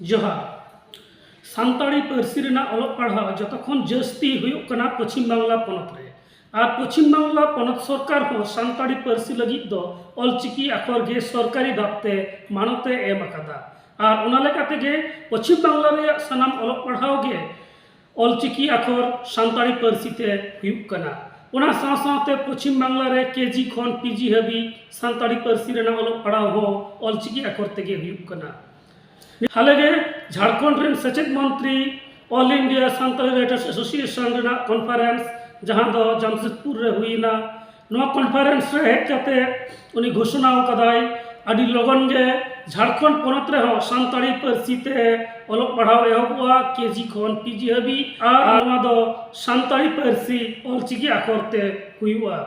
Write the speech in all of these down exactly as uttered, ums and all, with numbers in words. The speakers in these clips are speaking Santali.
ᱡᱚᱦᱟᱨ᱾ ᱥᱟᱱᱛᱟᱲᱤ ᱯᱟᱹᱨᱥᱤ ᱨᱮᱱᱟᱜ ᱚᱞᱚᱜ ᱯᱟᱲᱦᱟᱣ ᱡᱚᱛᱚ ᱠᱷᱚᱱ ᱡᱟᱹᱥᱛᱤ ᱦᱩᱭᱩᱜ ᱠᱟᱱᱟ ᱯᱚᱪᱷᱤᱢ ᱵᱟᱝᱞᱟ ᱯᱚᱱᱚᱛ ᱨᱮ᱾ ᱟᱨ ᱯᱚᱪᱷᱤᱢ ᱵᱟᱝᱞᱟ ᱯᱚᱱᱚᱛ ᱥᱚᱨᱠᱟᱨ ᱦᱚᱸ ᱥᱟᱱᱛᱟᱲᱤ ᱯᱟᱹᱨᱥᱤ ᱞᱟᱹᱜᱤᱫ ᱫᱚ ᱚᱞᱪᱤᱠᱤ ᱟᱠᱷᱚᱨ ᱜᱮ ᱥᱚᱨᱠᱟᱨᱤ ᱵᱷᱟᱵᱽᱛᱮ ᱢᱟᱱᱚᱛ ᱮ ᱮᱢ ᱟᱠᱟᱫᱟ᱾ ᱟᱨ ᱚᱱᱟ ᱞᱮᱠᱟ ᱛᱮᱜᱮ ᱯᱚᱪᱷᱤᱢ ᱵᱟᱝᱞᱟ ᱨᱮᱭᱟᱜ ᱥᱟᱱᱟᱢ ᱚᱞᱚᱜ ᱯᱟᱲᱦᱟᱣ ᱜᱮ ᱚᱞᱪᱤᱠᱤ ᱟᱠᱷᱚᱨ ᱥᱟᱱᱛᱟᱲᱤ ᱯᱟᱹᱨᱥᱤ ᱛᱮ ᱦᱩᱭᱩᱜ ᱠᱟᱱᱟ᱾ ᱚᱱᱟ ᱥᱟᱶ ᱥᱟᱶᱛᱮ ᱯᱚᱪᱷᱤᱢ ᱵᱟᱝᱞᱟ ᱨᱮ ᱠᱮᱡᱤ ᱠᱷᱚᱱ ᱯᱤᱡᱤ ᱦᱟᱹᱵᱤᱡ ᱥᱟᱱᱛᱟᱲᱤ ᱯᱟᱹᱨᱥᱤ ᱨᱮᱱᱟᱜ ᱚᱞᱚᱜ ᱯᱟᱲᱦᱟᱣ ᱦᱚᱸ ᱚᱞᱪᱤᱠᱤ ᱟᱠᱷᱚᱨ ᱛᱮᱜᱮ ᱦᱩᱭᱩᱜ ᱠᱟᱱᱟ᱾ ᱦᱟᱞᱮᱜᱮ ᱡᱷᱟᱲᱠᱷᱚᱸᱰ ᱨᱮᱱ ᱥᱮᱪᱮᱫ ᱢᱚᱱᱛᱨᱤ All India Santali Writers Association ᱨᱮᱱᱟᱜ ᱠᱚᱱᱯᱷᱟᱨᱮᱱᱥ, ᱡᱟᱦᱟᱸ ᱫᱚ ᱡᱟᱢᱥᱮᱫᱽᱯᱩᱨ ᱨᱮ ᱦᱩᱭᱮᱱᱟ, ᱱᱚᱣᱟ ᱠᱚᱱᱯᱷᱟᱨᱮᱱᱥ ᱨᱮ ᱦᱮᱡ ᱠᱟᱛᱮ ᱩᱱᱤ ᱜᱷᱳᱥᱚᱱᱟ ᱟᱠᱟᱫᱟᱭ, ᱟᱹᱰᱤ ᱞᱚᱜᱚᱱ ᱜᱮ ᱡᱷᱟᱲᱠᱷᱚᱸᱰ ᱯᱚᱱᱚᱛ ᱨᱮᱦᱚᱸ ᱥᱟᱱᱛᱟᱲᱤ ᱯᱟᱹᱨᱥᱤ ᱛᱮ ᱚᱞᱚᱜ ᱯᱟᱲᱦᱟᱣ ᱮᱦᱚᱵᱚᱜᱼᱟ, ᱠᱮᱡᱤ ᱠᱷᱚᱱ ᱯᱤᱡᱤ ᱦᱟᱹᱵᱤᱡ, ᱟᱨ ᱱᱚᱣᱟ ᱫᱚ ᱥᱟᱱᱛᱟᱲᱤ ᱯᱟᱹᱨᱥᱤ ᱚᱞᱪᱤᱠᱤ ᱟᱠᱷᱚᱨ ᱛᱮ ᱦᱩᱭᱩᱜᱼᱟ᱾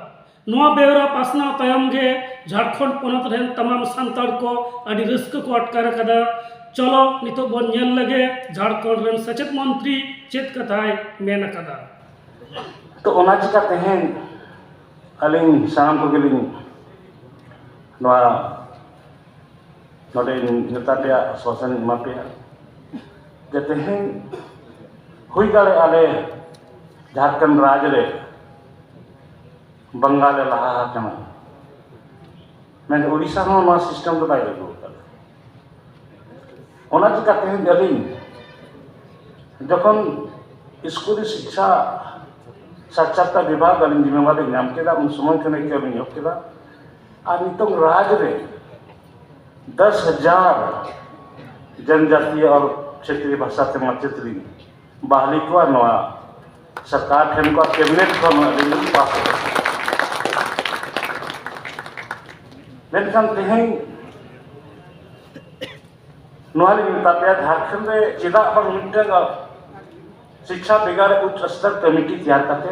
ᱱᱚᱣᱟ ᱵᱮᱣᱨᱟ ᱯᱟᱥᱱᱟᱣ ᱛᱟᱭᱚᱢ ᱜᱮ ᱡᱷᱟᱲᱠᱷᱚᱸᱰ ᱯᱚᱱᱚᱛ ᱨᱮᱱ ᱛᱟᱢᱟᱢ ᱥᱟᱱᱛᱟᱲ ᱠᱚ ᱟᱹᱰᱤ ᱨᱟᱹᱥᱠᱟᱹ ᱠᱚ ᱟᱴᱠᱟᱨ ᱟᱠᱟᱫᱟ᱾ ᱪᱚᱞᱚ, ᱱᱤᱛᱚᱜ ᱵᱚᱱ ᱧᱮᱞ ᱞᱮᱜᱮ ᱡᱷᱟᱲᱠᱷᱚᱸᱰ ᱨᱮᱱ ᱥᱮᱪᱮᱫ ᱢᱚᱱᱛᱨᱤ ᱪᱮᱫ ᱠᱟᱛᱷᱟᱭ ᱢᱮᱱ ᱟᱠᱟᱫᱟ᱾ ᱛᱚ, ᱚᱱᱟ ᱪᱤᱠᱟ ᱛᱮᱦᱮᱧ ᱟᱹᱞᱤᱧ ᱥᱟᱱᱟᱢ ᱠᱚᱜᱮᱞᱤᱧ ᱱᱚᱣᱟ ᱱᱚᱰᱮ ᱱᱮᱛᱟ ᱯᱮᱭᱟ ᱟᱥᱣᱟᱥᱚᱱ ᱤᱧ ᱮᱢᱟ ᱯᱮᱭᱟ ᱡᱮ ᱛᱮᱦᱮᱧ ᱦᱩᱭ ᱫᱟᱲᱮᱭᱟᱜᱼᱟ ᱟᱞᱮ ᱡᱷᱟᱲᱠᱷᱚᱸᱰ ᱨᱟᱡᱽ ᱨᱮ ᱵᱟᱝᱜᱟᱞ ᱮ ᱞᱟᱦᱟ ᱟᱠᱟᱱᱟ, ᱢᱮᱱᱠᱷᱟᱱ ᱩᱲᱤᱥᱥᱟ ᱦᱚᱸ ᱱᱚᱣᱟ ᱥᱤᱥᱴᱮᱢ ᱫᱚ ᱵᱟᱭ ᱞᱟᱹᱜᱩ ᱟᱠᱟᱫᱟ᱾ ᱚᱱᱟ ᱪᱤᱠᱟ ᱛᱮᱦᱮᱧ ᱟᱹᱞᱤᱧ ᱡᱚᱠᱷᱚᱱ ᱥᱠᱩᱞ ᱥᱤᱠᱪᱷᱟ ᱥᱟᱠᱪᱟᱨᱛᱟ ᱵᱤᱵᱷᱟᱜᱽ ᱟᱹᱞᱤᱧ ᱡᱤᱢᱟᱹᱣᱟᱨᱤ ᱧᱟᱢ ᱠᱮᱫᱟ, ᱩᱱ ᱥᱚᱢᱚᱭ ᱠᱷᱚᱱ ᱤᱠᱟᱹ ᱞᱤᱧ ᱮᱦᱚᱵ ᱠᱮᱫᱟ᱾ ᱟᱨ ᱱᱤᱛᱚᱝ ᱨᱟᱡᱽ ᱨᱮ ᱫᱚᱥ ᱦᱟᱡᱟᱨ ᱡᱚᱱᱡᱟᱛᱤᱭᱚ ᱟᱨ ᱠᱷᱮᱛᱨᱤᱭᱚ ᱵᱷᱟᱥᱟ ᱛᱮ ᱢᱟᱪᱮᱛ ᱞᱤᱧ ᱵᱟᱦᱟᱞᱤ ᱠᱚᱣᱟ᱾ ᱱᱚᱣᱟ ᱥᱚᱨᱠᱟᱨ ᱴᱷᱮᱱ ᱠᱚ ᱠᱮᱵᱤᱱᱮᱴ ᱠᱷᱚᱱ ᱟᱹᱞᱤᱧ ᱞᱤᱧ ᱯᱟᱥ ᱟᱠᱟᱫᱟ᱾ ᱢᱮᱱᱠᱷᱟᱱ ᱛᱮᱦᱮᱧ ᱱᱚᱣᱟ ᱞᱤᱧ ᱢᱮᱛᱟ ᱯᱮᱭᱟ, ᱡᱷᱟᱲᱠᱷᱚᱸᱰ ᱨᱮ ᱪᱮᱫᱟᱜ ᱵᱟᱝ ᱢᱤᱫᱴᱟᱝ ᱥᱤᱠᱪᱷᱟ ᱵᱮᱜᱟᱨ ᱩᱪᱪ ᱥᱛᱚᱨ ᱠᱚᱢᱤᱴᱤ ᱛᱮᱭᱟᱨ ᱠᱟᱛᱮ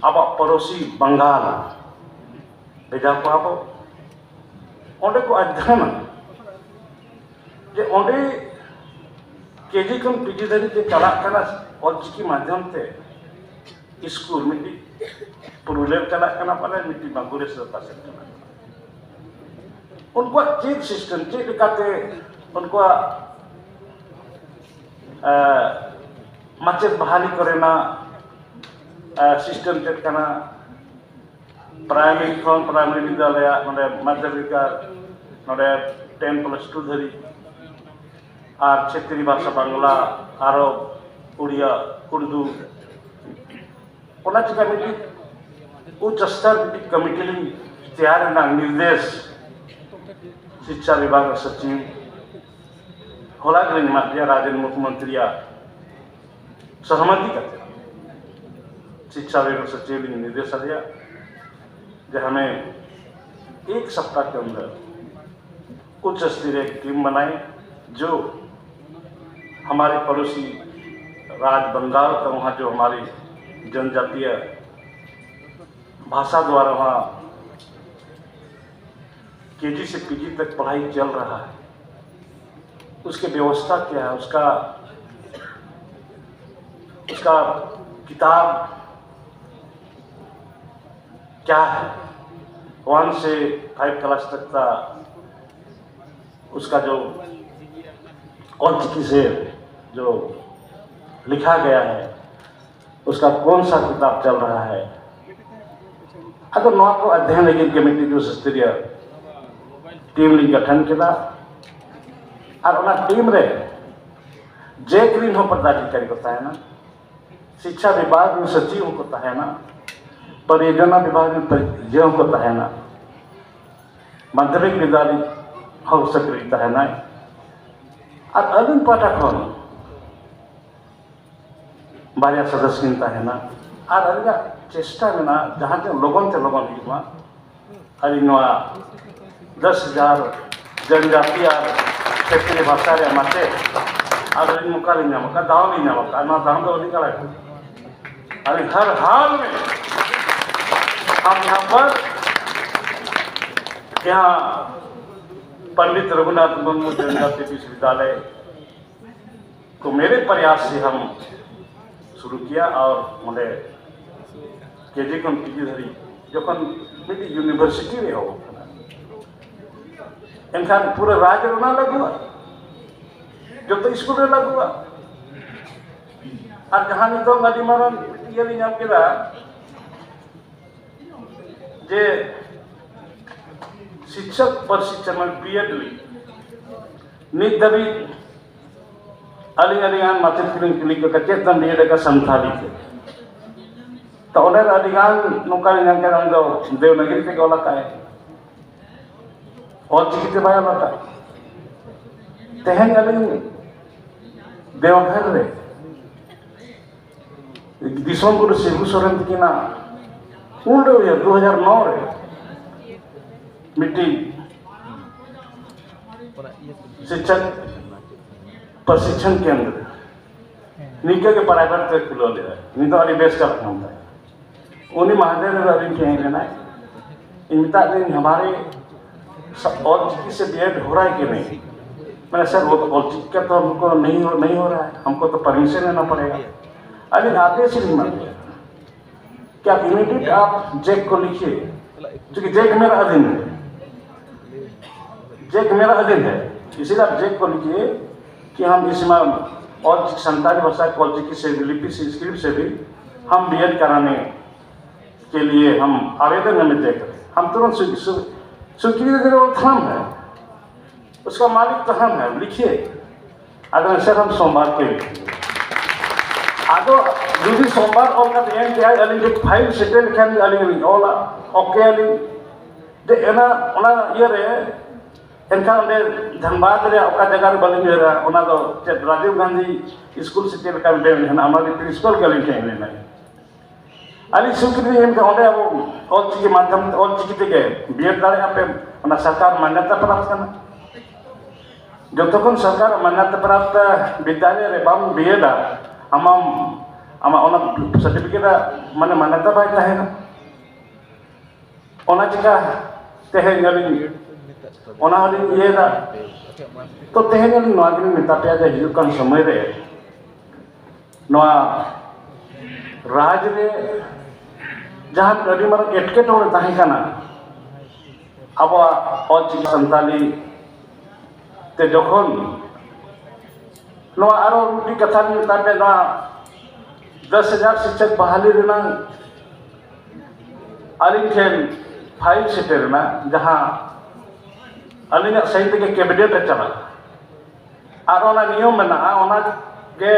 ᱟᱵᱚᱣᱟᱜ ᱯᱚᱲᱚᱥᱤ ᱵᱟᱝᱜᱟᱞ ᱵᱷᱮᱡᱟ ᱠᱚᱣᱟ ᱵᱚ, ᱚᱸᱰᱮ ᱠᱚ ᱚᱫᱽᱫᱷᱭᱚᱱᱟ ᱡᱮ ᱚᱸᱰᱮ ᱠᱮᱡᱤ ᱠᱷᱚᱱ ᱯᱤᱡᱤ ᱫᱷᱟᱹᱨᱤᱡ ᱛᱮ ᱪᱟᱞᱟᱜ ᱠᱟᱱᱟ ᱚᱞᱪᱤᱠᱤ ᱢᱟᱫᱽᱫᱷᱚᱢ ᱛᱮ ᱥᱠᱩᱞ, ᱢᱤᱫᱴᱤᱡ ᱯᱩᱨᱩᱞᱤᱭᱟᱹ ᱨᱮ ᱪᱟᱞᱟᱜ ᱠᱟᱱᱟ ᱯᱟᱞᱮ, ᱢᱤᱫᱴᱤᱡ ᱵᱟᱸᱠᱩᱲᱟ ᱥᱮᱫ ᱯᱟᱥᱮ ᱪᱟᱞᱟᱜ ᱠᱟᱱᱟ᱾ ᱩᱱᱠᱩᱣᱟᱜ ᱪᱮᱫ ᱥᱤᱥᱴᱮᱢ, ᱪᱮᱫ ᱞᱮᱠᱟᱛᱮ ᱩᱱᱠᱩᱣᱟᱜ ᱢᱟᱪᱮᱫ ᱵᱟᱦᱟᱞᱤ ᱠᱚᱨᱮᱱᱟᱜ ᱥᱤᱥᱴᱮᱢ ᱪᱮᱫ ᱠᱟᱱᱟ, ᱯᱨᱟᱭᱢᱟᱨᱤ ᱠᱷᱚᱱ ᱯᱨᱟᱭᱢᱟᱨᱤ ᱵᱤᱫᱽᱫᱟᱞᱚᱭ, ᱱᱚᱰᱮ ᱢᱟᱫᱽᱫᱷᱚᱢᱤᱠ ᱟᱨ ᱱᱚᱰᱮ ᱴᱮᱱ ᱯᱞᱟᱥ ᱴᱩ ᱫᱷᱟᱹᱨᱤᱡ, ᱟᱨ ᱪᱷᱮᱛᱨᱤ ᱵᱷᱟᱥᱟ, ᱵᱟᱝᱞᱟ, ᱟᱨᱚᱵ, ᱩᱲᱤᱭᱟ, ᱩᱨᱫᱩ, ᱚᱱᱟ ᱪᱤᱠᱟ ᱢᱤᱫᱴᱤᱡ ᱩᱪᱪ ᱥᱛᱚᱨ ᱢᱤᱫᱴᱤᱡ ᱠᱚᱢᱤᱴᱤ ᱞᱤᱧ ᱛᱮᱭᱟᱨ ᱨᱮᱱᱟᱜ ᱱᱤᱨᱫᱮᱥ ᱥᱤᱪᱪᱷᱟ ᱵᱤᱵᱷᱟᱜᱽ ᱨᱮ ᱥᱚᱪᱤᱵᱽ ᱦᱚᱞᱟ ᱜᱮᱞᱤᱧ ᱮᱢᱟᱫ ᱯᱮᱭᱟ, ᱨᱟᱡᱮᱱ ᱢᱩᱠᱷᱭᱚᱢᱚᱱᱛᱨᱤᱭᱟᱜ ᱥᱚᱦᱚᱢᱚᱛᱤ ᱠᱟᱛᱮ ᱥᱤᱪᱪᱷᱟ ᱵᱤᱵᱷᱟᱜᱽ ᱥᱚᱪᱤᱵᱽ ᱞᱤᱧ ᱱᱤᱨᱫᱮᱥ ᱟᱫᱮᱭᱟ ᱡᱮ ᱦᱟᱢᱮ ᱮᱠ ᱥᱚᱯᱛᱟᱦ ᱠᱮ ᱟᱱᱫᱟᱨ ᱩᱪᱪ ᱥᱛᱚᱨᱤᱭ ᱴᱤᱢ ᱵᱟᱱᱟᱭᱮ, ᱡᱚ ᱦᱟᱢᱟᱨᱮ ᱯᱚᱲᱚᱥᱤ ᱨᱟᱡᱽ ᱵᱟᱝᱜᱟᱞ ᱠᱟ ᱣᱟᱦᱟᱸ ᱡᱚ ᱦᱟᱢᱟᱨᱮ ᱡᱚᱱᱡᱟᱛᱤᱭ ᱵᱷᱟᱥᱟ ᱫᱣᱟᱨᱟ ᱣᱟᱦᱟᱸ ᱠᱮᱡᱤ ᱥᱮ ᱯᱤᱡᱤ ᱛᱚᱠ ᱯᱟᱲᱦᱟᱭ ᱪᱚᱞ ᱨᱟᱦᱟ ᱦᱟᱭ, ᱩᱥᱠᱮ ᱵᱮᱵᱚᱥᱛᱷᱟ ᱠᱭᱟ ᱦᱟᱭ, ᱩᱥᱠᱟ ᱩᱥᱠᱟ ᱠᱤᱛᱟᱵ ᱠᱭᱟ ᱦᱟᱭ, ᱚᱣᱟᱱ ᱥᱮ ᱯᱷᱟᱭᱤᱵᱷ ᱠᱞᱟᱥ ᱛᱚᱠ ᱠᱟ ᱩᱥᱠᱟ ᱡᱚ ᱚᱞ ᱪᱤᱠᱤ ᱥᱮ ᱡᱚ ᱞᱤᱠᱷᱟ ᱜᱟᱭᱟ ᱦᱟᱭ, ᱩᱥᱠᱟ ᱠᱚᱱ ᱥᱟ ᱠᱤᱛᱟᱵ ᱪᱚᱞ ᱨᱟᱦᱟ ᱦᱟᱭ᱾ ᱟᱫᱚ ᱱᱚᱣᱟ ᱠᱚ ᱚᱫᱷᱭᱚᱱ ᱞᱟᱹᱜᱤᱫ ᱜᱮ ᱢᱤᱫᱴᱤᱡ ᱩᱪᱪ ᱥᱛᱚᱨᱤᱭ ᱴᱤᱢ ᱞᱤᱧ ᱜᱚᱴᱷᱚᱱ ᱠᱮᱫᱟ᱾ ᱟᱨ ᱚᱱᱟ ᱴᱤᱢ ᱨᱮ ᱡᱮᱠ ᱨᱤᱱ ᱦᱚᱸ ᱯᱚᱫᱟᱫᱷᱤᱠᱟᱨᱤ ᱠᱚ ᱛᱟᱦᱮᱱᱟ, ᱥᱤᱪᱪᱷᱟ ᱵᱤᱵᱷᱟᱜᱽ ᱨᱤᱱ ᱥᱚᱪᱤᱵᱽ ᱦᱚᱸᱠᱚ ᱛᱟᱦᱮᱱᱟ, ᱯᱚᱨᱤᱭᱳᱡᱚᱱᱟ ᱵᱤᱵᱷᱟᱜᱽ ᱨᱤᱱ ᱯᱚᱨᱤᱪᱚᱭ ᱦᱚᱸᱠᱚ ᱛᱟᱦᱮᱱᱟ, ᱢᱟᱫᱽᱫᱷᱚᱢᱤᱠ ᱵᱤᱫᱽᱫᱟᱞᱚᱭ ᱦᱚᱸ ᱥᱮᱠᱨᱮᱴᱟᱨᱤ ᱛᱟᱦᱮᱱᱟᱭ᱾ ᱟᱨ ᱟᱹᱞᱤᱧ ᱯᱟᱦᱴᱟ ᱠᱷᱚᱱ ᱵᱟᱨᱭᱟ ᱥᱚᱫᱚᱥᱥᱚ ᱠᱤᱱ ᱛᱟᱦᱮᱱᱟ᱾ ᱟᱨ ᱟᱹᱞᱤᱧᱟᱜ ᱪᱮᱥᱴᱟ ᱢᱮᱱᱟᱜᱼᱟ ᱡᱟᱦᱟᱸ ᱛᱤᱱᱟᱹᱜ ᱞᱚᱜᱚᱱ ᱛᱮ ᱞᱚᱜᱚᱱ ᱦᱩᱭᱩᱜ ᱢᱟ᱾ ᱟᱹᱞᱤᱧ ᱱᱚᱣᱟ ᱫᱚᱥ ᱦᱟᱡᱟᱨ ᱡᱚᱱᱡᱟᱛᱤ ᱟᱨ ᱠᱷᱮᱛᱨᱤᱭᱚ ᱵᱷᱟᱥᱟ ᱨᱮᱭᱟᱜ ᱢᱟᱪᱮᱫ ᱟᱨ ᱟᱹᱞᱤᱧ ᱢᱚᱠᱟ ᱞᱤᱧ ᱧᱟᱢ ᱟᱠᱟᱫ, ᱫᱟᱣ ᱞᱤᱧ ᱧᱟᱢ ᱟᱠᱟᱫ, ᱱᱚᱣᱟ ᱫᱟᱣ ᱫᱚ ᱟᱹᱞᱤᱧ ᱟᱲᱟᱜ ᱟᱹᱞᱤᱧ ᱦᱟᱨ ᱦᱟᱞ ᱢᱮ ᱦᱟᱢ ᱭᱟᱦᱟᱸ ᱯᱟᱨ ᱡᱟᱦᱟᱸ ᱯᱚᱱᱰᱤᱛ ᱨᱚᱜᱷᱩᱱᱟᱛᱷ ᱢᱩᱨᱢᱩ ᱡᱚᱱᱡᱟᱛᱤ ᱵᱤᱥᱣᱚᱵᱤᱫᱽᱭᱟᱞᱚᱭ ᱠᱚ ᱢᱮᱨᱮ ᱯᱨᱚᱭᱟᱥ ᱥᱮ ᱦᱟᱢ ᱥᱩᱨᱩ ᱠᱤᱭᱟ ᱟᱨ ᱚᱸᱰᱮ ᱠᱮᱡᱤ ᱠᱷᱚᱱ ᱯᱤᱡᱤ ᱫᱷᱟᱹᱨᱤᱡ ᱡᱚᱠᱷᱚᱱ ᱢᱤᱫᱴᱤᱡ ᱤᱭᱩᱱᱤᱵᱷᱟᱨᱥᱤᱴᱤ ᱨᱮ ᱮᱦᱚᱵ ᱟᱠᱟᱱᱟ, ᱮᱱᱠᱷᱟᱱ ᱯᱩᱨᱟᱹ ᱨᱟᱡᱽ ᱨᱮ ᱚᱱᱟ ᱞᱟᱹᱜᱩᱜᱼᱟ, ᱡᱚᱛᱚ ᱥᱠᱩᱞ ᱨᱮ ᱞᱟᱹᱜᱩᱜᱼᱟ᱾ ᱟᱨ ᱡᱟᱦᱟᱸ ᱱᱤᱛᱚᱜ ᱟᱹᱰᱤ ᱢᱟᱨᱟᱝ ᱤᱭᱟᱹ ᱞᱤᱧ ᱧᱟᱢ ᱠᱮᱫᱟ, ᱡᱮ ᱥᱤᱠᱥᱚᱠ ᱯᱨᱚᱥᱤᱠᱥᱚᱱ, ᱢᱟᱱᱮ ᱵᱤᱭᱮᱰ ᱞᱟᱹᱜᱤᱫ ᱱᱤᱛ ᱫᱷᱟᱹᱵᱤᱡ ᱟᱹᱞᱤᱧ ᱟᱹᱰᱤ ᱜᱟᱱ ᱢᱟᱪᱮᱫ ᱠᱚᱞᱤᱧ ᱠᱩᱞᱤ ᱠᱚ ᱠᱟᱱᱟ, "ᱪᱮᱫ ᱛᱮᱢ ᱵᱤᱭᱮᱰ ᱟᱠᱟᱫ ᱥᱟᱱᱛᱟᱲᱤ ᱛᱮ?" ᱛᱚ ᱚᱸᱰᱮ ᱫᱚ ᱟᱹᱰᱤ ᱜᱟᱱ ᱱᱚᱝᱠᱟ ᱞᱤᱧ ᱧᱟᱢ ᱠᱮᱫᱟ, ᱩᱱᱤ ᱫᱚ ᱫᱮᱵᱽᱱᱟᱜᱚᱨᱤ ᱛᱮᱜᱮ ᱚᱞ ᱟᱠᱟᱫ ᱟᱭ, ᱚᱞ ᱪᱤᱠᱤ ᱛᱮ ᱵᱟᱭ ᱚᱞ ᱟᱠᱟᱫ᱾ ᱛᱮᱦᱮᱧ ᱟᱹᱞᱤᱧ ᱫᱮᱣᱜᱷᱚᱨ ᱨᱮ ᱫᱤᱥᱚᱢ ᱜᱩᱨᱩ ᱥᱤᱵᱩ ᱥᱚᱨᱮᱱ ᱛᱟᱹᱠᱤᱱᱟᱜ ᱩᱱᱨᱮ ᱩᱭᱦᱟᱹᱨ, ᱫᱩ ᱦᱟᱡᱟᱨ ᱱᱚ ᱨᱮ ᱢᱤᱫᱴᱤᱡ ᱥᱤᱠᱪᱷᱟ ᱯᱨᱚᱥᱤᱠᱪᱷᱚᱱ ᱠᱮᱱᱫᱨᱚ ᱱᱤᱝᱠᱟᱹ ᱜᱮ ᱯᱨᱟᱭᱵᱷᱮᱴ ᱛᱮ ᱠᱷᱩᱞᱟᱹᱣ ᱞᱮᱫᱟ᱾ ᱩᱱᱤ ᱫᱚ ᱟᱹᱰᱤ ᱵᱮᱥ ᱠᱟᱛᱷᱟ ᱠᱟᱱ ᱛᱟᱭᱟ᱾ ᱩᱱᱤ ᱢᱟᱦᱫᱮᱨ ᱨᱮ ᱟᱹᱞᱤᱧ ᱴᱷᱮᱱ ᱦᱮᱡ ᱞᱮᱱᱟᱭ᱾ ᱤᱧ ᱢᱮᱛᱟᱫ ᱞᱤᱧ, "हमारे ᱚᱞ ᱪᱤᱠᱤ ᱥᱮ ᱵᱤᱭᱮᱰ ᱦᱚᱨᱟᱭ ᱠᱮ ᱱᱮ?" मैंने, "सर, वो तो ऑल चिकी का तो हमको नहीं हो, नहीं हो रहा है, हमको तो परमिशन लेना पड़ेगा।" अभी आदेश नहीं मान लिया कि आप इमीडिएट आप जैक को लिखिए, क्योंकि जैक मेरा अधीन है, जैक मेरा अधीन है, इसीलिए आप जैक को लिखिए कि हम इसमें और संताली भाषा को ऑल चिकी से, लिपि से, स्क्रिप्ट से भी हम बीएड कराने के लिए हम आवेदन में देख रहे हैं। हम तुरंत स्वी-, स्वी-, स्वीकृति देने वाला तो हम है, उसका मालिक तो हम है, लिखिए। अगर सर हम सोमवार को लिखेंगे। ᱟᱫᱚ ᱡᱩᱫᱤ ᱥᱳᱢᱵᱟᱨ ᱚᱞ ᱠᱟᱛᱮ ᱮᱢ ᱠᱮᱜᱼᱟᱭ, ᱟᱹᱞᱤᱧ ᱡᱩᱫᱤ ᱯᱷᱟᱭᱤᱞ ᱥᱮᱴᱮᱨ ᱞᱮᱠᱷᱟᱱ ᱟᱹᱞᱤᱧ ᱞᱤᱧ ᱚᱞᱟ, ᱳᱠᱮ ᱟᱹᱞᱤᱧ᱾ ᱡᱮ ᱚᱱᱟ, ᱚᱱᱟ ᱤᱭᱟᱹ ᱨᱮ ᱮᱱᱠᱷᱟᱱ ᱚᱸᱰᱮ ᱫᱷᱟᱱᱵᱟᱫᱽ ᱨᱮᱭᱟᱜ ᱚᱠᱟ ᱡᱟᱭᱜᱟ ᱨᱮ ᱵᱟᱹᱞᱤᱧ ᱩᱭᱦᱟᱹᱨᱟ, ᱚᱱᱟ ᱫᱚ ᱪᱮᱫ ᱨᱟᱡᱤᱵᱽ ᱜᱟᱱᱫᱷᱤ ᱥᱠᱩᱞ ᱥᱮ ᱪᱮᱫ ᱞᱮᱠᱟ ᱢᱤᱫᱴᱮᱱ ᱢᱮᱱᱟᱜᱼᱟ, ᱚᱱᱟ ᱨᱮ ᱯᱨᱤᱱᱥᱤᱯᱟᱞ ᱜᱮ ᱟᱹᱞᱤᱧ ᱴᱷᱮᱱ ᱢᱮᱱᱟᱭᱟ᱾ ᱟᱹᱞᱤᱧ ᱥᱩᱠᱨᱤ ᱮᱱᱠᱷᱟᱱ ᱚᱸᱰᱮ ᱟᱵᱚ ᱚᱞ ᱪᱤᱠᱤ ᱢᱟᱫᱽᱫᱷᱚᱢ ᱛᱮ, ᱚᱞ ᱪᱤᱠᱤ ᱛᱮᱜᱮ ᱵᱤᱭᱮᱰ ᱫᱟᱲᱮᱭᱟᱜᱼᱟ ᱯᱮ, ᱚᱱᱟ ᱥᱚᱨᱠᱟᱨ ᱢᱟᱱᱭᱚᱛᱟ ᱯᱨᱟᱯᱛ ᱠᱟᱱᱟ᱾ ᱡᱚᱛᱚ ᱠᱷᱚᱱ ᱥᱚᱨᱠᱟᱨ ᱢᱟᱱᱭᱚᱛᱟ ᱯᱨᱟᱯᱛ ᱵᱤᱫᱽᱫᱟᱞᱚᱭ ᱨᱮ ᱵᱟᱢ ᱵᱤᱭᱮᱰᱟ, ᱟᱢᱟᱢ, ᱟᱢᱟᱜ ᱚᱱᱟ ᱥᱟᱨᱴᱤᱯᱷᱤᱠᱮᱴ ᱢᱟᱱᱮ ᱢᱟᱱᱭᱚᱛᱟ ᱵᱟᱭ ᱛᱟᱦᱮᱱᱟ᱾ ᱚᱱᱟ ᱪᱤᱠᱟ ᱛᱮᱦᱮᱧ ᱟᱹᱞᱤᱧ ᱚᱱᱟ ᱦᱚᱸᱞᱤᱧ ᱤᱭᱟᱹᱭᱮᱫᱟ᱾ ᱛᱚ ᱛᱮᱦᱮᱧ ᱟᱹᱞᱤᱧ ᱱᱚᱣᱟ ᱜᱮᱞᱤᱧ ᱢᱮᱛᱟ ᱯᱮᱭᱟ ᱡᱮ ᱦᱤᱡᱩᱜ ᱠᱟᱱ ᱥᱚᱢᱚᱭ ᱨᱮ ᱱᱚᱣᱟ ᱨᱟᱡᱽ ᱨᱮ ᱡᱟᱦᱟᱸ ᱟᱹᱰᱤ ᱢᱟᱨᱟᱝ ᱮᱴᱠᱮᱴᱚᱬᱮ ᱛᱟᱦᱮᱸ ᱠᱟᱱᱟ ᱟᱵᱚᱣᱟᱜ ᱚᱞ ᱪᱤᱠᱤ ᱥᱟᱱᱛᱟᱞᱤ ᱛᱮ, ᱡᱚᱠᱷᱚᱱ ᱱᱚᱣᱟ ᱟᱨᱚ ᱢᱤᱫᱴᱤᱡ ᱠᱟᱛᱷᱟ ᱞᱤᱧ ᱢᱮᱛᱟ ᱯᱮᱭᱟ, ᱱᱚᱣᱟ ᱫᱚᱥ ᱦᱟᱡᱟᱨ ᱥᱤᱠᱪᱷᱚᱠ ᱵᱟᱦᱟᱞᱤ ᱨᱮᱱᱟᱜ ᱟᱹᱞᱤᱧ ᱴᱷᱮᱱ ᱯᱷᱟᱭᱤᱞ ᱥᱮᱴᱮᱨ ᱮᱱᱟ, ᱡᱟᱦᱟᱸ ᱟᱹᱞᱤᱧᱟᱜ ᱥᱟᱭᱤᱱ ᱛᱮᱜᱮ ᱠᱮᱵᱤᱱᱮᱴ ᱨᱮ ᱪᱟᱞᱟᱜᱼᱟ᱾ ᱟᱨ ᱚᱱᱟ ᱱᱤᱭᱚᱢ ᱢᱮᱱᱟᱜᱼᱟ, ᱚᱱᱟ ᱜᱮ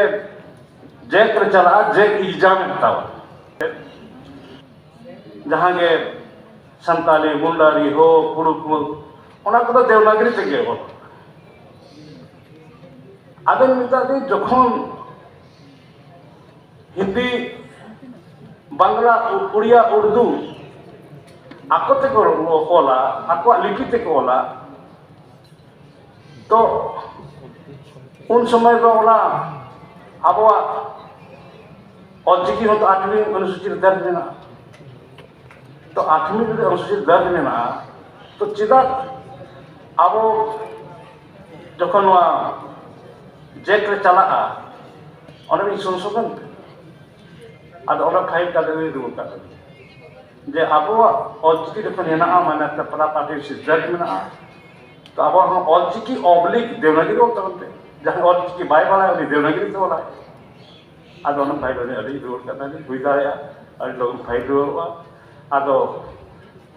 ᱡᱮᱠ ᱨᱮ ᱪᱟᱞᱟᱜᱼᱟ, ᱡᱮᱠ ᱮᱠᱡᱟᱢ ᱮ ᱦᱟᱛᱟᱣᱟ᱾ ᱡᱟᱦᱟᱸ ᱜᱮ ᱥᱟᱱᱛᱟᱲᱤ, ᱢᱩᱱᱰᱟᱨᱤ, ᱦᱳ, ᱠᱩᱲᱩᱠ, ᱚᱱᱟ ᱠᱚᱫᱚ ᱫᱮᱣᱱᱟᱜᱽᱨᱤ ᱛᱮᱜᱮ ᱚᱞ᱾ ᱟᱫᱚ ᱢᱮᱛᱟᱜ ᱫᱤᱧ, ᱡᱚᱠᱷᱚᱱ ᱦᱤᱱᱫᱤ, ᱵᱟᱝᱞᱟ, ᱩᱲᱤᱭᱟ, ᱩᱨᱫᱩ ᱟᱠᱚ ᱛᱮᱠᱚ ᱚᱞᱟ, ᱟᱠᱚᱣᱟᱜ ᱞᱤᱯᱤ ᱛᱮᱠᱚ ᱚᱞᱟ, ᱛᱚ ᱩᱱ ᱥᱚᱢᱚᱭ ᱫᱚ ᱚᱱᱟ ᱟᱵᱚᱣᱟᱜ ᱚᱞᱪᱤᱠᱤ ᱦᱚᱸᱛᱚ ᱟᱴᱷᱢᱤ ᱚᱱᱩᱥᱩᱪᱤ ᱨᱮ ᱫᱟᱨᱡᱽ ᱢᱮᱱᱟᱜᱼᱟ᱾ ᱛᱚ ᱟᱴᱷᱢᱤ ᱡᱩᱫᱤ ᱚᱱᱩᱥᱩᱪᱤ ᱨᱮ ᱫᱟᱨᱡᱽ ᱢᱮᱱᱟᱜᱼᱟ, ᱛᱚ ᱪᱮᱫᱟᱜ ᱟᱵᱚ ᱡᱚᱠᱷᱚᱱ ᱱᱚᱣᱟ ᱡᱮᱠ ᱨᱮ ᱪᱟᱞᱟᱜᱼᱟ, ᱚᱸᱰᱮ ᱵᱤᱱ ᱥᱚᱝᱥᱳᱫᱷᱚᱱ? ᱟᱫᱚ ᱚᱸᱰᱮ ᱯᱷᱟᱭᱤᱞ ᱠᱟᱛᱮ ᱞᱤᱧ ᱨᱩᱣᱟᱹᱲ ᱠᱟᱜ ᱛᱟᱹᱞᱤᱧᱟ ᱡᱮ ᱟᱵᱚᱣᱟᱜ ᱚᱞᱪᱤᱠᱤ ᱡᱚᱠᱷᱚᱱ ᱦᱮᱱᱟᱜᱼᱟ, ᱢᱟᱱᱮ ᱯᱨᱟᱯᱟᱴᱤ ᱥᱤᱫᱽᱫᱷᱟᱱᱛ ᱢᱮᱱᱟᱜᱼᱟ, ᱛᱚ ᱟᱵᱚᱣᱟᱜ ᱦᱚᱸ ᱚᱞᱪᱤᱠᱤ ᱚᱵᱞᱤᱠ ᱫᱮᱣᱱᱟᱜᱤᱨᱤ ᱚᱞ ᱛᱟᱵᱚᱱ ᱯᱮ᱾ ᱡᱟᱦᱟᱸᱭ ᱚᱞᱪᱤᱠᱤ ᱵᱟᱭ ᱵᱟᱲᱟᱭᱟ, ᱩᱱᱤ ᱫᱮᱣᱱᱟᱜᱤᱨᱤ ᱛᱮ ᱚᱞᱟᱭ᱾ ᱟᱫᱚ ᱚᱱᱟ ᱯᱷᱟᱭᱤᱞ ᱟᱹᱞᱤᱧ ᱨᱩᱣᱟᱹᱲ ᱠᱟᱜ ᱛᱟᱹᱞᱤᱧ, ᱦᱩᱭ ᱫᱟᱲᱮᱭᱟᱜᱼᱟ ᱟᱹᱰᱤ ᱞᱚᱜᱚᱱ ᱯᱷᱟᱭᱤᱞ ᱨᱩᱣᱟᱹᱲᱚᱜᱼᱟ᱾ ᱟᱫᱚ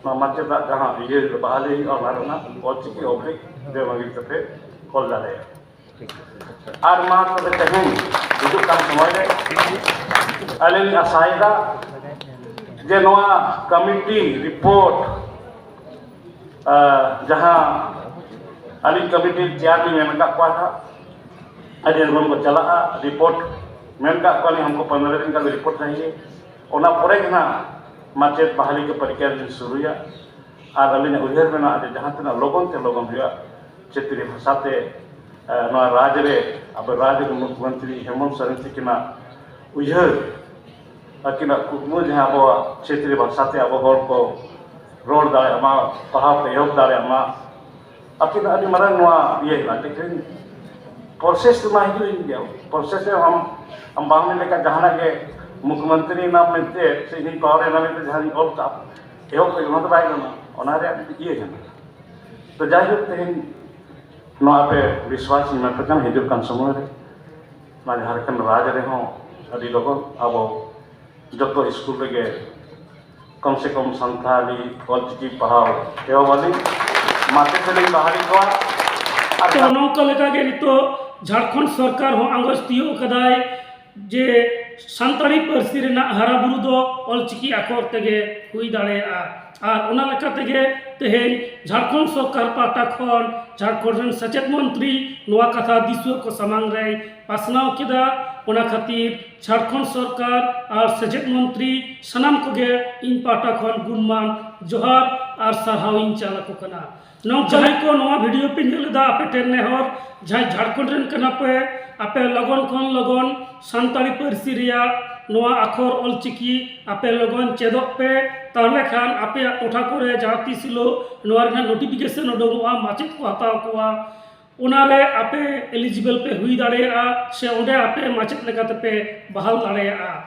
ᱱᱚᱣᱟ ᱢᱟᱪᱮᱫᱟᱜ ᱡᱟᱦᱟᱸ ᱤᱭᱟᱹ ᱵᱟᱦᱟᱞᱤ ᱦᱩᱭᱩᱜᱼᱟ, ᱚᱱᱟ ᱨᱮᱱᱟᱜ ᱚᱞᱪᱤᱠᱤ ᱚᱵᱞᱤᱠ ᱫᱮᱣᱱᱟᱜᱤᱨᱤ ᱛᱮᱯᱮ ᱚᱞ ᱫᱟᱲᱮᱭᱟᱜᱼᱟ᱾ ᱟᱨ ᱢᱟ ᱛᱚᱵᱮ ᱛᱮᱦᱮᱧ ᱦᱤᱡᱩᱜ ᱠᱟᱱ ᱥᱚᱢᱚᱭ ᱨᱮ ᱟᱹᱞᱤᱧ ᱞᱤᱧ ᱟᱥᱟᱭᱮᱫᱟ ᱡᱮ ᱱᱚᱣᱟ ᱠᱚᱢᱤᱴᱤ ᱨᱤᱯᱳᱨᱴ, ᱟᱨ ᱡᱟᱦᱟᱸ ᱟᱹᱞᱤᱧ ᱠᱚᱢᱤᱴᱤ ᱪᱮᱭᱟᱨ ᱞᱤᱧ ᱮᱢ ᱟᱠᱟᱫ ᱠᱚᱣᱟ ᱦᱟᱸᱜ, ᱟᱹᱰᱤ ᱞᱚᱜᱚᱱ ᱠᱚ ᱪᱟᱞᱟᱜᱼᱟ᱾ ᱨᱤᱯᱳᱨᱴ ᱢᱮᱱ ᱟᱠᱟᱫ ᱠᱚᱣᱟᱞᱤᱧ, ᱦᱟᱢᱠᱚ ᱯᱚᱱᱨᱚ ᱫᱤᱱ ᱠᱟ ᱨᱤᱯᱳᱨᱴ ᱪᱟᱦᱤᱭᱮ᱾ ᱚᱱᱟ ᱯᱚᱨᱮ ᱜᱮ ᱦᱟᱸᱜ ᱢᱟᱪᱮᱫ ᱵᱟᱦᱟᱞᱤ ᱠᱚ ᱯᱚᱨᱤᱠᱠᱷᱟ ᱞᱤᱧ ᱥᱩᱨᱩᱭᱟ᱾ ᱟᱨ ᱟᱹᱞᱤᱧᱟᱜ ᱩᱭᱦᱟᱹᱨ ᱢᱮᱱᱟᱜᱼᱟ ᱡᱮ ᱡᱟᱦᱟᱸ ᱛᱤᱱᱟᱹᱜ ᱞᱚᱜᱚᱱ ᱛᱮ ᱞᱚᱜᱚᱱ ᱦᱩᱭᱩᱜᱼᱟ, ᱪᱷᱮᱛᱨᱤ ᱵᱷᱟᱥᱟ ᱛᱮ, ᱮ, ᱱᱚᱣᱟ ᱨᱟᱡᱽ ᱨᱮ ᱟᱵᱚ ᱨᱟᱡᱽ ᱨᱮ ᱢᱩᱠᱷᱭᱚᱢᱚᱱᱛᱨᱤ ᱦᱮᱢᱚᱱᱛ ᱥᱚᱨᱮᱱ ᱛᱤᱠᱤᱱᱟᱜ ᱩᱭᱦᱟᱹᱨ, ᱟᱹᱠᱤᱱᱟᱜ ᱠᱩᱠᱢᱩ ᱡᱟᱦᱟᱸ ᱟᱵᱚᱣᱟᱜ ᱪᱷᱮᱛᱨᱤ ᱵᱷᱟᱥᱟ ᱛᱮ ᱟᱵᱚ ᱦᱚᱲ ᱠᱚ ᱨᱚᱲ ᱫᱟᱲᱮᱭᱟᱜ ᱢᱟ, ᱯᱟᱲᱦᱟᱣ ᱠᱚ ᱮᱦᱚᱵ ᱫᱟᱲᱮᱭᱟᱜ ᱢᱟ, ᱟᱹᱠᱤᱱᱟᱜ ᱟᱹᱰᱤ ᱢᱟᱨᱟᱝ ᱱᱚᱣᱟ ᱤᱭᱟᱹ ᱦᱮᱱᱟᱜ ᱛᱟᱹᱠᱤᱱ᱾ ᱯᱨᱚᱥᱮᱥ ᱢᱟ ᱦᱤᱡᱩᱜ ᱜᱮᱭᱟ, ᱯᱨᱚᱥᱮᱥ ᱨᱮ ᱟᱢ, ᱟᱢ ᱵᱟᱢ ᱢᱮᱱ ᱞᱮᱠᱷᱟᱱ ᱡᱟᱦᱟᱱᱟᱜ ᱜᱮ ᱢᱩᱠᱷᱭᱚᱢᱚᱱᱛᱨᱤ ᱮᱱᱟᱢ ᱢᱮᱱᱛᱮ ᱥᱮ ᱤᱧ ᱯᱟᱣᱟᱨ ᱮᱱᱟ ᱢᱮᱱᱛᱮ ᱡᱟᱦᱟᱸᱧ ᱚᱞ ᱠᱟᱜ, ᱮᱦᱚᱵ ᱠᱟᱜ, ᱚᱱᱟ ᱫᱚ ᱵᱟᱭ ᱜᱟᱱᱚᱜᱼᱟ, ᱚᱱᱟ ᱨᱮᱭᱟᱜ ᱢᱤᱫᱴᱤᱡ ᱤᱭᱟᱹ ᱠᱟᱱᱟ᱾ ᱛᱚ ᱡᱟᱭᱦᱳᱠ, ᱛᱮᱦᱮᱧ ᱱᱚᱣᱟ ᱯᱮ ᱵᱤᱥᱣᱟᱥ ᱤᱧ ᱮᱢᱟ ᱯᱮ ᱠᱟᱱᱟ, ᱦᱤᱡᱩᱜ ᱠᱟᱱ ᱥᱚᱢᱚᱭ ᱨᱮ ᱱᱚᱣᱟ ᱡᱷᱟᱲᱠᱷᱚᱸᱰ ᱨᱟᱡᱽ ᱨᱮᱦᱚᱸ ᱟᱹᱰᱤ ᱞᱚᱜᱚᱱ ᱟᱵᱚ ᱡᱚᱛᱚ ᱥᱠᱩᱞ ᱨᱮᱜᱮ ᱠᱚᱢ ᱥᱮ ᱠᱚᱢ ᱥᱟᱱᱛᱟᱲᱤ ᱚᱞᱪᱤᱠᱤ ᱯᱟᱲᱦᱟᱣ ᱮᱦᱚᱵ ᱟᱹᱞᱤᱧ᱾ ᱢᱟᱪᱮᱫ ᱞᱤᱧ ᱵᱟᱦᱟᱞᱤ ᱠᱚᱣᱟ᱾ ᱟᱨ ᱛᱚ, ᱱᱚᱝᱠᱟ ᱞᱮᱠᱟᱜᱮ ᱱᱤᱛᱚᱜ ᱡᱷᱟᱲᱠᱷᱚᱸᱰ ᱥᱚᱨᱠᱟᱨ ᱦᱚᱸ ᱟᱸᱜᱚᱪ ᱛᱤᱭᱳᱜ ᱠᱟᱫᱟᱭ ᱡᱮ ᱥᱟᱱᱛᱟᱲᱤ ᱯᱟᱹᱨᱥᱤ ᱨᱮᱱᱟᱜ ᱦᱟᱨᱟ ᱵᱩᱨᱩ ᱫᱚ ᱚᱞᱪᱤᱠᱤ ᱟᱠᱷᱚᱨ ᱛᱮᱜᱮ ᱦᱩᱭ ᱫᱟᱲᱮᱭᱟᱜᱼᱟ᱾ ᱟᱨ ᱚᱱᱟ ᱞᱮᱠᱟ ᱛᱮᱜᱮ ᱛᱮᱦᱮᱧ ᱡᱷᱟᱲᱠᱷᱚᱸᱰ ᱥᱚᱨᱠᱟᱨ ᱯᱟᱦᱴᱟ ᱠᱷᱚᱱ ᱡᱷᱟᱲᱠᱷᱚᱸᱰ ᱨᱮᱱ ᱥᱮᱪᱮᱫ ᱢᱚᱱᱛᱨᱤ ᱱᱚᱣᱟ ᱠᱟᱛᱷᱟ ᱫᱤᱥᱩᱣᱟᱹ ᱠᱚ ᱥᱟᱢᱟᱝ ᱨᱮᱭ ᱯᱟᱥᱱᱟᱣ ᱠᱮᱫᱟ᱾ ᱚᱱᱟ ᱠᱷᱟᱹᱛᱤᱨ ᱡᱷᱟᱲᱠᱷᱚᱸᱰ ᱥᱚᱨᱠᱟᱨ ᱟᱨ ᱥᱮᱪᱮᱫ ᱢᱚᱱᱛᱨᱤ ᱥᱟᱱᱟᱢ ᱠᱚᱜᱮ ᱤᱧ ᱯᱟᱦᱴᱟ ᱠᱷᱚᱱ ᱜᱩᱱᱢᱟᱱ ᱡᱚᱦᱟᱨ ᱟᱨ ᱥᱟᱨᱦᱟᱣ ᱤᱧ ᱪᱟᱞ ᱟᱠᱚ ᱠᱟᱱᱟ᱾ ᱱᱚᱝᱠᱟ ᱡᱟᱦᱟᱸᱭ ᱠᱚ ᱱᱚᱣᱟ ᱵᱷᱤᱰᱤᱭᱳ ᱯᱮ ᱧᱮᱞ ᱮᱫᱟ, ᱟᱯᱮ ᱴᱷᱮᱱ ᱱᱮᱦᱚᱨ, ᱡᱟᱦᱟᱸᱭ ᱡᱷᱟᱲᱠᱷᱚᱸᱰ ᱨᱮᱱ ᱠᱟᱱᱟ ᱯᱮ, ᱟᱯᱮ ᱞᱚᱜᱚᱱ ᱠᱷᱚᱱ ᱞᱚᱜᱚᱱ ᱥᱟᱱᱛᱟᱲᱤ ᱯᱟᱹᱨᱥᱤ ᱨᱮᱭᱟᱜ ᱱᱚᱣᱟ ᱟᱠᱷᱚᱨ ᱚᱞᱪᱤᱠᱤ ᱟᱯᱮ ᱞᱚᱜᱚᱱ ᱪᱮᱫᱚᱜ ᱯᱮ᱾ ᱛᱟᱦᱚᱞᱮ ᱠᱷᱟᱱ ᱟᱯᱮᱭᱟᱜ ᱴᱚᱴᱷᱟ ᱠᱚᱨᱮ ᱡᱟᱦᱟᱸ ᱛᱤᱥ ᱦᱤᱞᱳᱜ ᱱᱚᱣᱟ ᱨᱮᱱᱟᱜ ᱱᱳᱴᱤᱯᱷᱤᱠᱮᱥᱚᱱ ᱩᱰᱩᱠᱚᱜᱼᱟ, ᱢᱟᱪᱮᱫ ᱠᱚ ᱦᱟᱛᱟᱣ ᱠᱚᱣᱟ, ᱚᱱᱟᱨᱮ ᱟᱯᱮ ᱮᱞᱤᱡᱤᱵᱮᱞ ᱯᱮ ᱦᱩᱭ ᱫᱟᱲᱮᱭᱟᱜᱼᱟ ᱥᱮ ᱚᱸᱰᱮ ᱟᱯᱮ ᱢᱟᱪᱮᱫ ᱞᱮᱠᱟᱛᱮᱯᱮ ᱵᱟᱦᱟᱞ ᱫᱟᱲᱮᱭᱟᱜᱼᱟ᱾